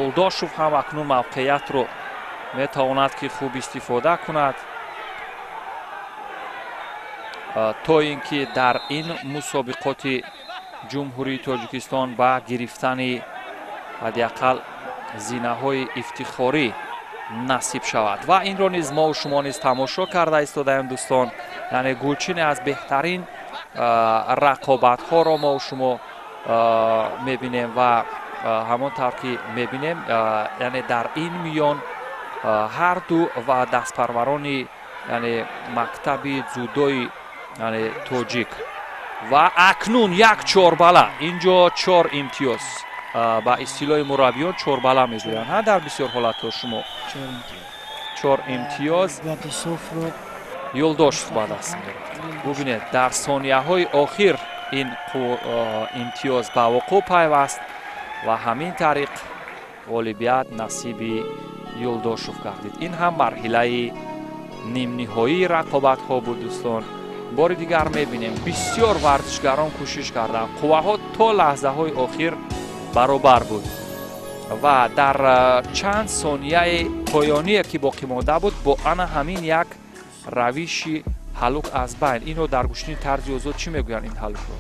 Speaker 1: Юлдошев ҳам акнун мавқеиятро метавонад, ки хуб истифода кунад, то ин ки дар ин мусобиқоти Ҷумҳурии Тоҷикистон ба гирифтани ҳадди ақал зинаҳои ифтихорӣ насиб шавад. Ва инро низ мо шумо низ тамошо карда истодаем, дӯстон, яъне гулчине аз беҳтарин рақобатҳоро мо шумо мебинем ва ҳамон тавр ки мебинем, яъне дар ин миён ҳар ду ва дастпарварони яъне мактаби дзюдои яъне тоҷик. Ва акнун як чорбала, инҷо 4 имтиёз, ба истилоҳи мураббиён чорбала мегӯянд, ҳа, дар бисёр ҳолатҳо шумо 4 имтиёз Юлдошев ба даст меорад. Бубинед, дар сонияҳои охир ин имтиёз ба вуқӯъ пайваст ва ҳамин тариқ ғолибият насиби Юлдошев гардид. Ин ҳам марҳилаи нимниҳоии рақобатҳо буд, дӯстон. Бори дигар мебинем, бисёр варзишгарон кӯшиш карданд, қувваҳо то лаҳзаҳои охир баробар буд ва дар чанд сонияи поёние ки боқӣ монда буд, бо ана ҳамин як равиши ҳалук аз байн, инро дар гӯштини тарзи озод чӣ мегӯянд? Ин ҳалукро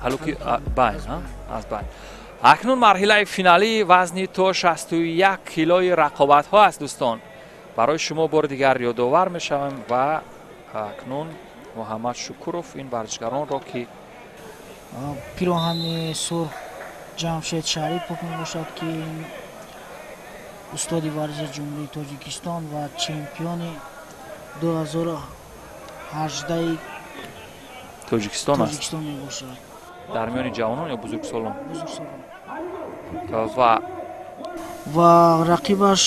Speaker 1: ҳалуки байн, аз байн. Акнун марҳилаи финалии вазни то 61 килои рақобатҳо аст, дӯстон. Барои шумо бори дигар ёдовар мешавем ва акнун Муҳаммад Шукуров ин варзишгаронро, ки
Speaker 2: Пироҳани сурх Ҷамшед Шарипов мебошад, ки устоди варзиши Ҷумҳурии Тоҷикистон ва чемпиони 2018
Speaker 1: Тоҷикистон аст.
Speaker 2: Тоҷикистон мебошад.
Speaker 1: Дар миёни ҷавонон ё бузургсолон?
Speaker 2: Бузургсолон.
Speaker 1: Ва
Speaker 2: рақибаш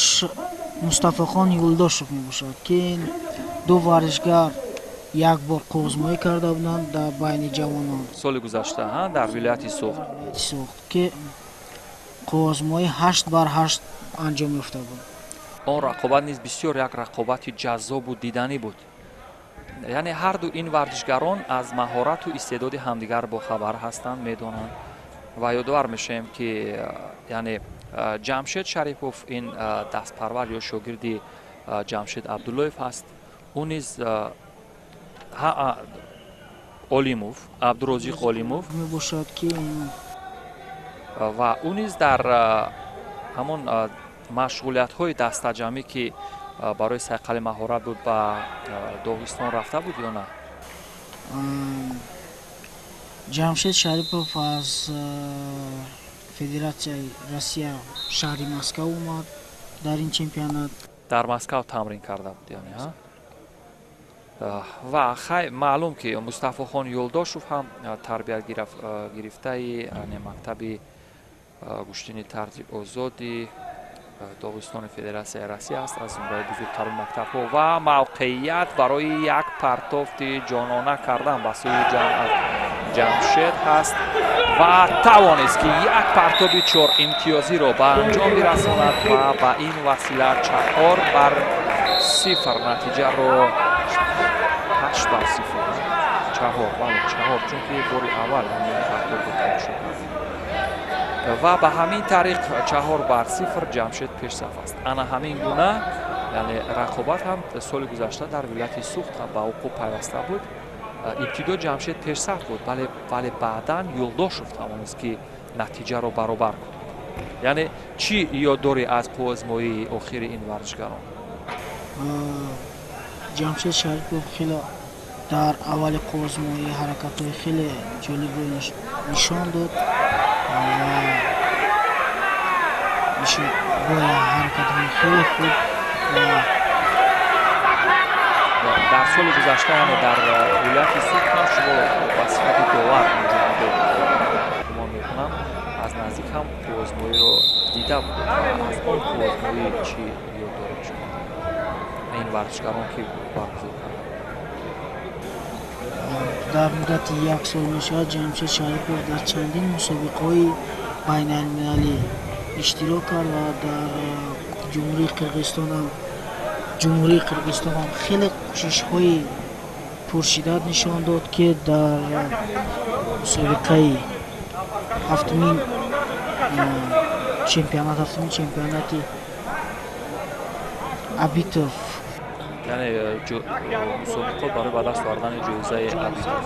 Speaker 2: Мустафохон Юлдошев мебошад, ки ду варзишгар як бор қуввозмоӣ карда буданд дар байни ҷавонон.
Speaker 1: Соли гузашта дар вилояти Суғд.
Speaker 2: Суғд, ки қуввозмоӣ 8 бар 8 анҷом ёфта буд.
Speaker 1: Он рақобат низ бисёр як рақобати ҷаззобу диданӣ буд. Яъне ҳарду ин варзишгарон аз маҳорату истеъдоди ҳамдигар бохабар ҳастанд, медонанд. Ва ёдовар мешавем, ки яъне Ҷамшед Шарипов ин дастпарвар ё шогирди Ҷамшед Абдуллоев ҳаст. Ӯ низ Олимов, Абдурозиқ Олимов
Speaker 2: мебошад, ки
Speaker 1: ва ӯ низ дар ҳамон машғулиятҳои дастаҷамъӣ, ки барои сайқали маҳорат буд, ба Доғистон рафта буд ё на?
Speaker 2: Ҷамшед Шарипов аз Федератсияи Россия, шаҳри Москав омад дар ин чемпионат.
Speaker 1: Дар Москав тамрин карда буд, яъне ва хай, маълум, ки Мустафохон Юлдошев ҳам тарбият гирифтаи мактаби гӯштини тарзи озоди Доғистони Федератсияи Россия аст, аз зумраи бузургтарин мактабҳо. Ва мавқеият барои як партофти ҷонона кардан ба сӯи Ҷамшед ҳаст ва тавонист, ки як партоби чоримтиёзиро ба анҷом бирасонад ва ба ин васила 4 бар 0 натиҷаро, 8 бар 0, чаҳор, бале, чаҳор, чунки бори аввал партобро тамошо кардем. Ва ба ҳамин тариқ 4 бар 0 Ҷамшед пешсаф аст. Ана ҳамин гуна, яъне рақобат ҳам соли гузашта дар вилояти Суғд ба вуқӯъ пайваста буд. Ибтидо Ҷамшед пешсаф буд, вале баъдан Юлдошев тавонист, ки натиҷаро баробар кунад. Яъне чӣ ёд дорӣ аз қуввозмоии охири ин варзишгарон?
Speaker 2: Ҷамшед Шарипов хеле дар аввали қуввозмоӣ ҳаракатҳои хеле ҷолибро нишон дод ва бо ҳаракатҳои хеле хуб ва
Speaker 1: Дар соли гузашта, яъне дар вилояти Суғд ҳам шумо ба сифати довар онҷо будед, гумон мекунам, аз наздик ҳам қуввозмоиро дида будед. Аз он қуввозмоӣ чӣ ёд доред шумо, ин варзишгарон ки баргузор карданд?
Speaker 2: Дар муддати як сол мешавад, Ҷамшед Шарипов дар чандин мусобиқаҳои байналмилалӣ иштирок кард ва дар Ҷумҳурии Қирғизистонам хеле кӯшишҳои пуршиддат нишон дод, ки дар мусобиқаи ҳафтумин чемпионати Абитов.
Speaker 1: Яъне мусобиқот барои ба даст овардани ҷоизаи Абитов.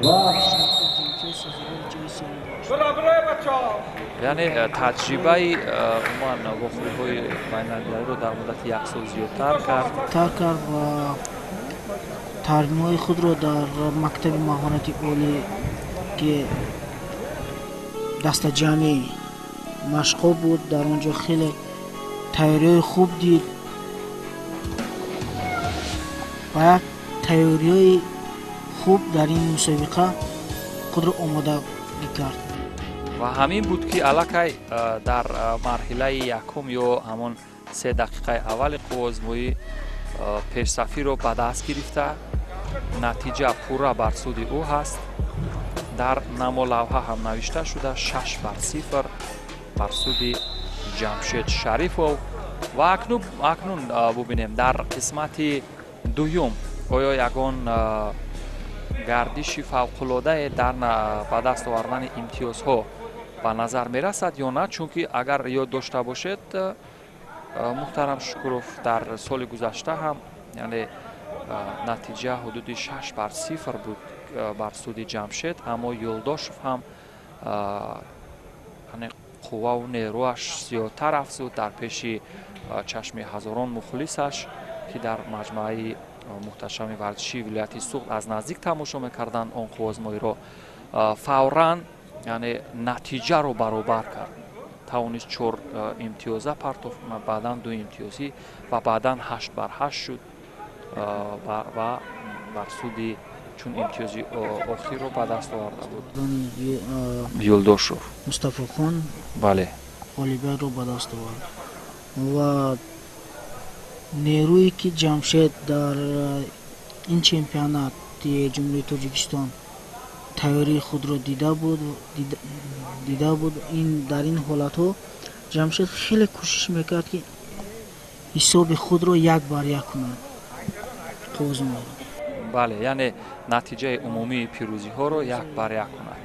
Speaker 2: Ҷамшед сазовори ҷои сеюм.
Speaker 1: Яъне таҷрибаи умуман вохӯриҳои байналмилалиро дар муддати як сол зиёдтар кард.
Speaker 2: Тар кард ва таълимҳои худро дар мактаби маҳорати олӣ, ки дастаҷамъи машқҳо буд, дар он ҷо хеле тайёриҳои хуб дид ва як тайёриҳои хуб дар ин мусобиқа худро омода кард.
Speaker 1: Ва ҳамин буд, ки аллакай дар марҳилаи якум ё ҳамон 3 дақиқаи аввали қуввозмоӣ пешсафиро ба даст гирифта, натиҷа пурра бар суди ӯ ҳаст. Дар намолавҳа ҳам навишта шуда: 6 бар 0 бар суди Ҷамшед Шарифов. Ва акнун бубинем, дар қисмати дуюм оё ягон гардиши фавқулодае дар ба даст овардани имтиёзҳо ба назар мерасад ё на? Чунки агар ёд дошта бошед, муҳтарам Шукуров, дар соли гузашта ҳам, яъне натиҷа ҳудуди 6 бар 0 буд бар суди Ҷамшед, аммо Юлдошев ҳам қувваву нерӯаш зиёдтар афзуд дар пеши чашми ҳазорон мухлисаш, ки дар маҷмӯаи муҳташами варзишии вилояти Суғд аз наздик тамошо мекарданд он қувваозмоиро, фавран, яъне, натиҷаро баробар кард. Тавонист чор имтиёза партофт кунад, баъдан ду имтиёзӣ ва баъдан 8 бар 8 шуд ва бар суди чун имтиёзи охирро ба даст оварда буд Юлдошев.
Speaker 2: Мустафохон.
Speaker 1: Бале.
Speaker 2: Ғолибиятро ба даст овард ва нерӯе, ки Ҷамшед дар ин чемпионати Ҷумҳурии Тоҷикистон тайёрии худро дида буд. Ин дар ин ҳолатҳо Ҷамшед хеле кӯшиш мекард, ки ҳисоби худро 1 бар 1 кунад қувваозмоиро.
Speaker 1: Бале, яъне натиҷаи умумии пирӯзиҳоро 1 бар 1 кунад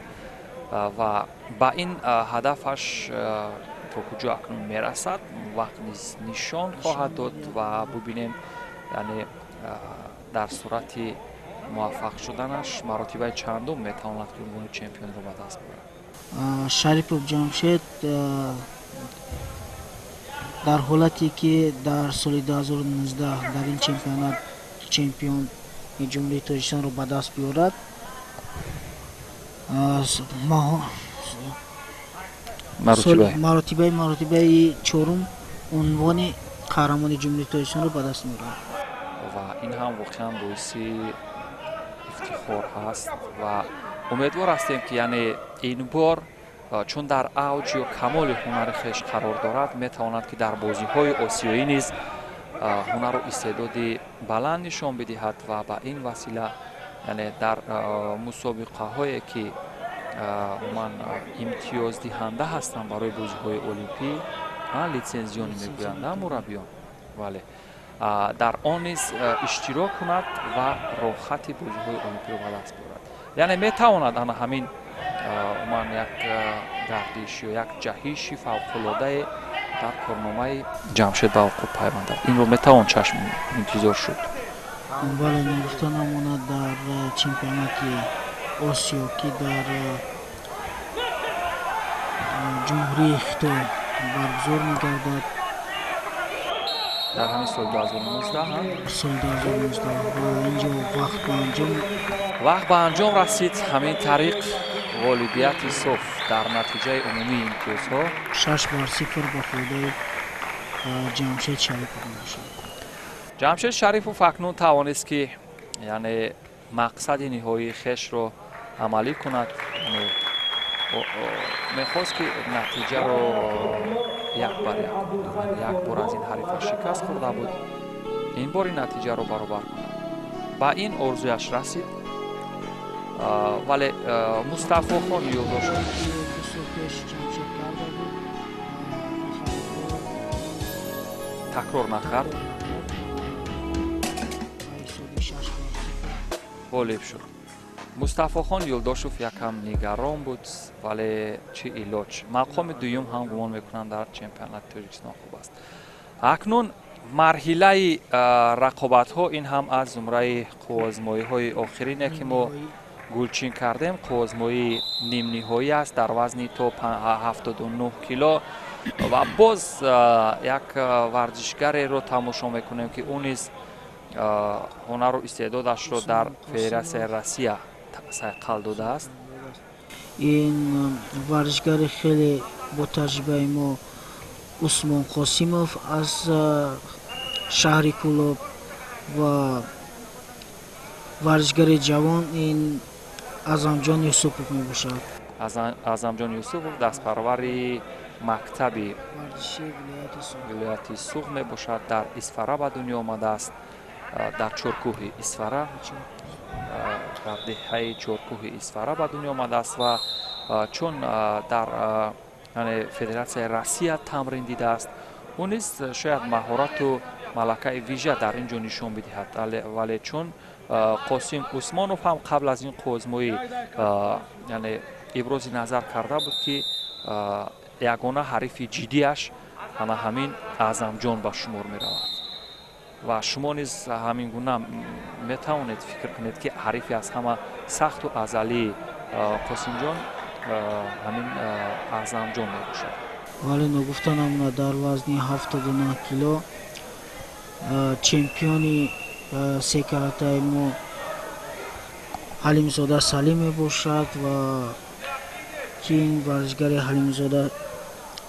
Speaker 1: ва ба ин ҳадафаш то куҷо акнун мерасад, вақт низ нишон хоҳад дод ва бубинем, яъне дар сурати муваффақ шуданаш маротибаи чандум метавонад, ки унвони чемпионро ба даст биёрад.
Speaker 2: Шарипов Ҷамшед дар ҳолате, ки дар соли 2019 дар ин чемпионат чемпиони Ҷумҳурии Тоҷикистонро ба даст биёрад, маротибаи чорум унвони қаҳрамони Ҷумҳурии Тоҷикистонро ба даст меорад.
Speaker 1: Ва ин ҳам воқеан боиси ифтихор ҳаст ва умедвор ҳастем, ки, яъне, ин бор, чун дар авҷ ё камоли ҳунари хеш қарор дорад, метавонад, ки дар бозиҳои осиёӣ низ ҳунару истеъдоди баланд нишон бидиҳад ва ба ин васила, яъне, дар мусобиқаҳое, ки умуман имтиёздиҳанда ҳастанд барои бозиҳои олимпӣ, лицензионӣ мегӯянд мураббиён, бале, дар он низ иштирок кунад ва роҳхати бозиҳои олимпиро ба даст биёрад. Яъне метавонад ана ҳамин умуман як гардиш ё як ҷаҳиши фавқулодае дар корномаи Ҷамшед ба вуқӯъ пайвандад. Инро метавон чашм интизор шуд.
Speaker 2: Бале, нагуфта намонад, дар чемпионати Осиё, ки дар Ҷумҳурии Хитой баргузор мегардад.
Speaker 1: Дар ҳамин соли 2019.
Speaker 2: Соли 2019 ва инҷо вақт ба анҷом
Speaker 1: Вақт ба анҷом расид. Ҳамин тариқ ғолибияти соф дар натиҷаи умумии имтиёзҳо
Speaker 2: 6 бар 0 ба фоидаи Ҷамшед Шарипов мебошад.
Speaker 1: Ҷамшед Шарипов акнун тавонист, ки, яъне, мақсади ниҳоии хешро амалӣ кунад. Мехост, ки натиҷаро 1 бар 1 кунад. Як бор аз ин ҳарифаш шикаст хӯрда буд, ин бори натиҷаро баробар кунад. Ба ин орзуяш расид, вале Мустафохон Юлдошев
Speaker 2: 2 сол пеш Ҷамшед карда буд.
Speaker 1: Такрор накард.
Speaker 2: Ба ҳисоби 6 бар 0
Speaker 1: ғолиб шуд. Мустафохон Юлдошев якам нигарон буд, вале чӣ илоҷ? Мақоми дуюм ҳам, гумон мекунам, дар чемпионати Тоҷикистон хуб аст. Акнун марҳилаи рақобатҳо, ин ҳам аз зумраи қувваозмоиҳои охирине, ки мо гулчин кардем, қувваозмоии нимниҳоӣ аст дар вазни то 79 кило ва боз як варзишгареро тамошо мекунем, ки ӯ низ ҳунару истеъдодашро дар Федератсияи Россия сайқал додааст.
Speaker 2: Ин варзишгари хеле ботаҷрибаи мо Усмон Қосимов аз шаҳри Кӯлоб ва варзишгари ҷавон ин Аъзамҷон Юсупов мебошад.
Speaker 1: Аъзамҷон Юсупов дастпарвари мактаби
Speaker 2: варзиши вилояти Суғд.
Speaker 1: Вилояти Суғд мебошад. Дар Исфара ба дунё омадааст, дар Чоркӯҳи Исфара, дар деҳаи Чоркӯҳи Исфара ба дунё омадааст ва чун дар, яъне, Федератсияи Россия тамрин дидааст, ӯ низ шояд маҳорату малакаи вижа дар ин ҷо нишон бидиҳад. Вале чун Қосим Усмонов ҳам қабл аз ин қувваозмоӣ, яъне, ибрози назар карда буд, ки ягона ҳарифи ҷиддиаш ана ҳамин Аъзамҷон ба шумор меравад ва шумо низ ҳамин гуна метавонед фикр кунед, ки ҳарифи аз ҳама сахту азалии Қосимҷон ҳамин Аъзамҷон мебошад.
Speaker 2: Вале ногуфта намонад, дар вазни 79 кило чемпиони секаратаи мо Ҳалимзода Салим мебошад ва ки ин варзишгари Ҳалимзода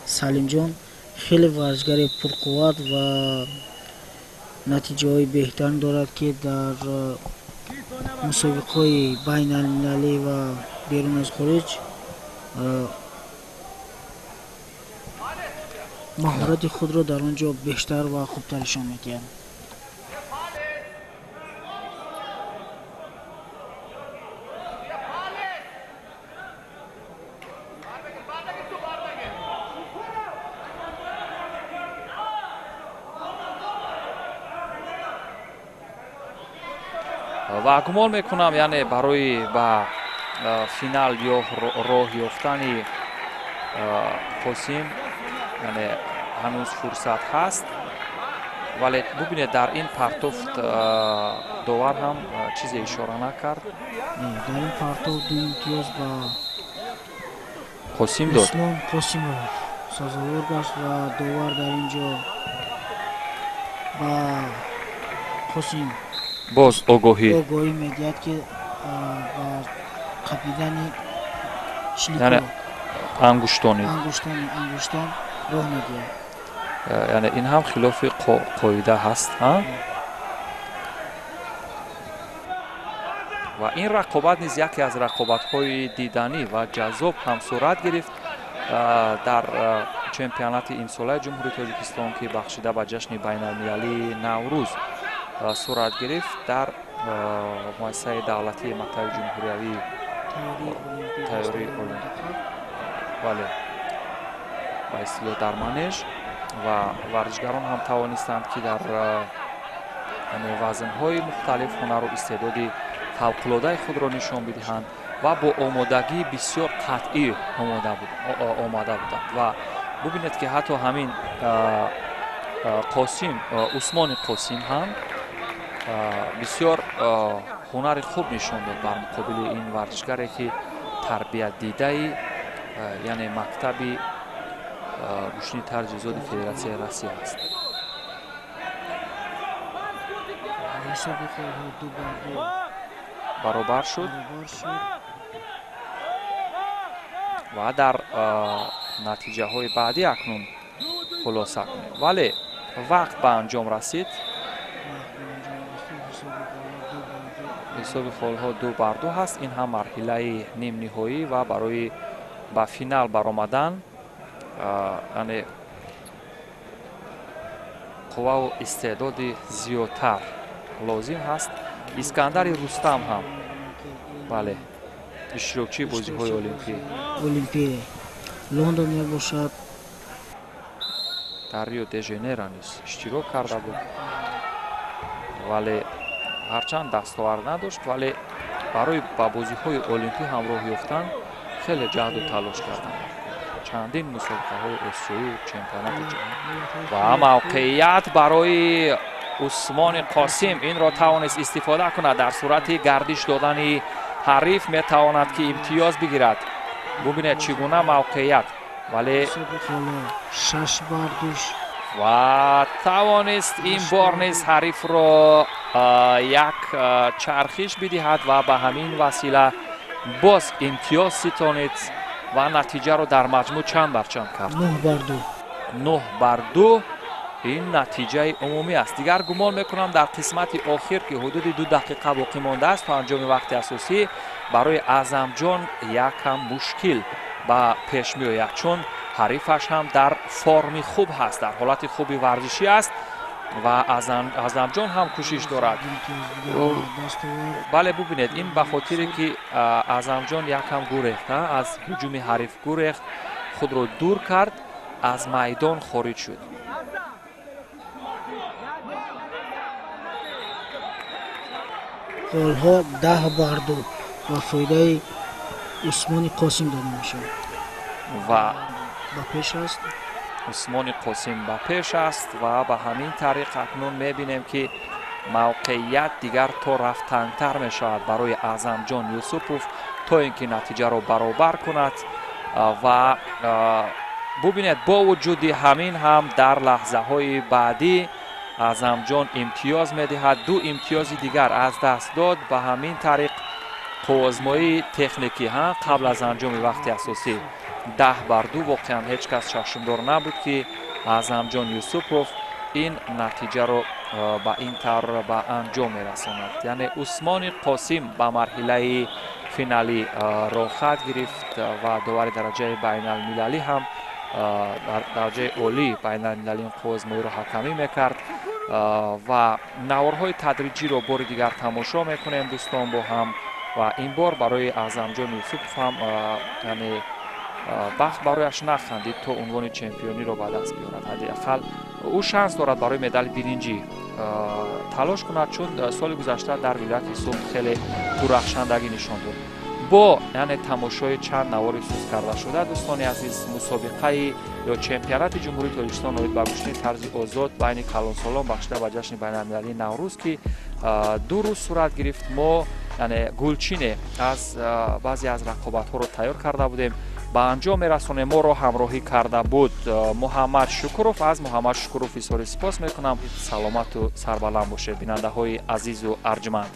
Speaker 2: Салимҷон хеле варзишгари пурқувват ва натиҷаҳои беҳтарин дорад, ки дар мусобиқаҳои байналмилалӣ ва берун аз хориҷ маҳорати худро дар он ҷо бештар ва хубтар нишон медиҳад.
Speaker 1: Ва гумон мекунам, яъне барои ба финал ё роҳ ёфтани Қосим, яъне ҳанӯз фурсат ҳаст, вале бубинед, дар ин партофт довар ҳам чизе ишора накард.
Speaker 2: Дар ин партофт 2 имтиёз ба
Speaker 1: Қосим дод.
Speaker 2: Усмон Қосимов сазовор гашт ва довар дар ин ҷо ба Қосим
Speaker 1: боз огоҳӣ
Speaker 2: медиҳад, ки ба қапидани
Speaker 1: яъне ангуштони
Speaker 2: ангуштон роҳ медиҳад.
Speaker 1: Яъне ин ҳам хилофи қоида ҳаст. Ва ин рақобат низ яке аз рақобатҳои диданӣ ва ҷаззоб ҳам сурат гирифт дар чемпионати имсолаи Ҷумҳурии Тоҷикистон, ки бахшида ба ҷашни байналмилалии Наврӯз сурат гирифт дар муассисаи давлатии мактаби ҷумҳуриявии тайёрии олимпӣ, бале, ба истилоҳ дар манеж. Ва варзишгарон ҳам тавонистанд, ки дар вазнҳои мухталиф ҳунару истеъдоди фавқулодаи худро нишон бидиҳанд ва бо омодагии бисёр қатъӣ омода буданд. Ва бубинед, ки ҳатто ҳамин Қосим, Усмони Қосим ҳам бисёр ҳунари хуб нишон дод бар муқобили ин варзишгаре, ки тарбиятдидаи яъне мактаби гӯштини тарзи озоди Федератсияи Россия аст. Баробар шуд ва дар натиҷаҳои баъдӣ акнун хулоса кунем. Вале вақт ба анҷом расид. Ҳисоби холҳо 2-2 ҳаст. Ин ҳам марҳилаи нимниҳоӣ ва барои ба финал баромадан, яъне қувваву истеъдоди зиёдтар лозим ҳаст. Искандари Рустам ҳам, бале, иштирокчии бозиҳои олимпӣ
Speaker 2: Олимпии Лондон мебошад.
Speaker 1: Дар Рио де Жанейро низ иштирок карда буд, вале ҳарчанд дастовард надошт, вале барои ба бозиҳои олимпӣ ҳамроҳ ёфтан хеле ҷаҳду талош карданд. Чандин мусобиқаҳои осиёӣ, чемпионати ҷаҳон ва мавқеият барои Усмони Қосим инро тавонист истифода кунад. Дар сурати гардиш додани ҳариф метавонад, ки имтиёз бигирад. Бубинед, чӣ гуна мавқеият, вале
Speaker 2: 6-2
Speaker 1: ва тавонист ин бор низ ҳарифро як чархиш бидиҳад ва ба ҳамин васила боз имтиёз ситонид ва натиҷаро дар маҷмӯъ чанд бар чанд кард?
Speaker 2: 9-2.
Speaker 1: 9-2. Ин натиҷаи умумӣ аст. Дигар гумон мекунам, дар қисмати охир, ки ҳудуди 2 дақиқа боқӣ мондааст то анҷоми вақти асосӣ, барои Аъзамҷон якам мушкил ба пеш меояд, чун ҳарифаш ҳам дар форми хуб ҳаст, дар ҳолати хуби варзишӣ аст ва Аъзамҷон ҳам кӯшиш дорад. Бале, бубинед, ин ба хотире ки Аъзамҷон якам гурехт, аз ҳуҷуми ҳариф гурехт, худро дур кард, аз майдон хориҷ шуд.
Speaker 2: Холҳо 10-2 ба фоидаи Усмони Қосим дода мешавад.
Speaker 1: Ва
Speaker 2: ба пеш аст.
Speaker 1: Усмони Қосим ба пеш аст ва ба ҳамин тариқ акнун мебинем, ки мавқеият дигар то рафт тангтар мешавад барои Аъзамҷон Юсупов, то ин ки натиҷаро баробар кунад ва Бубинед, бо вуҷуди ҳамин ҳам дар лаҳзаҳои баъдӣ Аъзамҷон имтиёз медиҳад, ду имтиёзи дигар аз даст дод. Ба ҳамин тариқ қувваозмоии техникӣ ҳа қабл аз анҷоми вақти асосӣ 10-2. Воқеан, ҳеҷ кас чашмдор набуд, ки Аъзамҷон Юсупов ин натиҷаро ба ин тавр ба анҷом мерасонад. Яъне Усмони Қосим ба марҳилаи финалӣ роҳхат гирифт ва довари дараҷаи байналмилалӣ ҳам дар дараҷаи олии байналмилалӣ ин қувваозмоиро ҳакамӣ мекард. Ва наворҳои тадриҷиро бори дигар тамошо мекунем, дӯстон, бо ҳам. Ва ин бор барои Аъзамҷон Юсупов ҳам, яъне, бахт барояш нахандид, то унвони чемпиониро ба даст биёрад. Ҳадди ақал ӯ шанс дорад барои медали биринҷӣ талош кунад, чун соли гузашта дар вилояти Суғд хеле дурахшандагӣ нишон дод. Бо, яъне, тамошои чанд навори суст кардашуда, дӯстони азиз, мусобиқаи ё чемпионати Ҷумҳурии Тоҷикистон оид ба гӯштини тарзи озод байни калонсолон, бахшида ба ҷашни байналмилалии Наврӯз, ки 2 рӯз сурат гирифт, мо, яъне, гулчине аз баъзе аз рақобатҳоро тайёр карда будем, ба анҷом мерасонем. Моро ҳамроҳӣ карда буд Муҳаммад Шукуров. Аз Муҳаммад Шукуров изҳори сипос мекунам. Саломату сарбаланд бошед, бинандаҳои азизу арҷманд.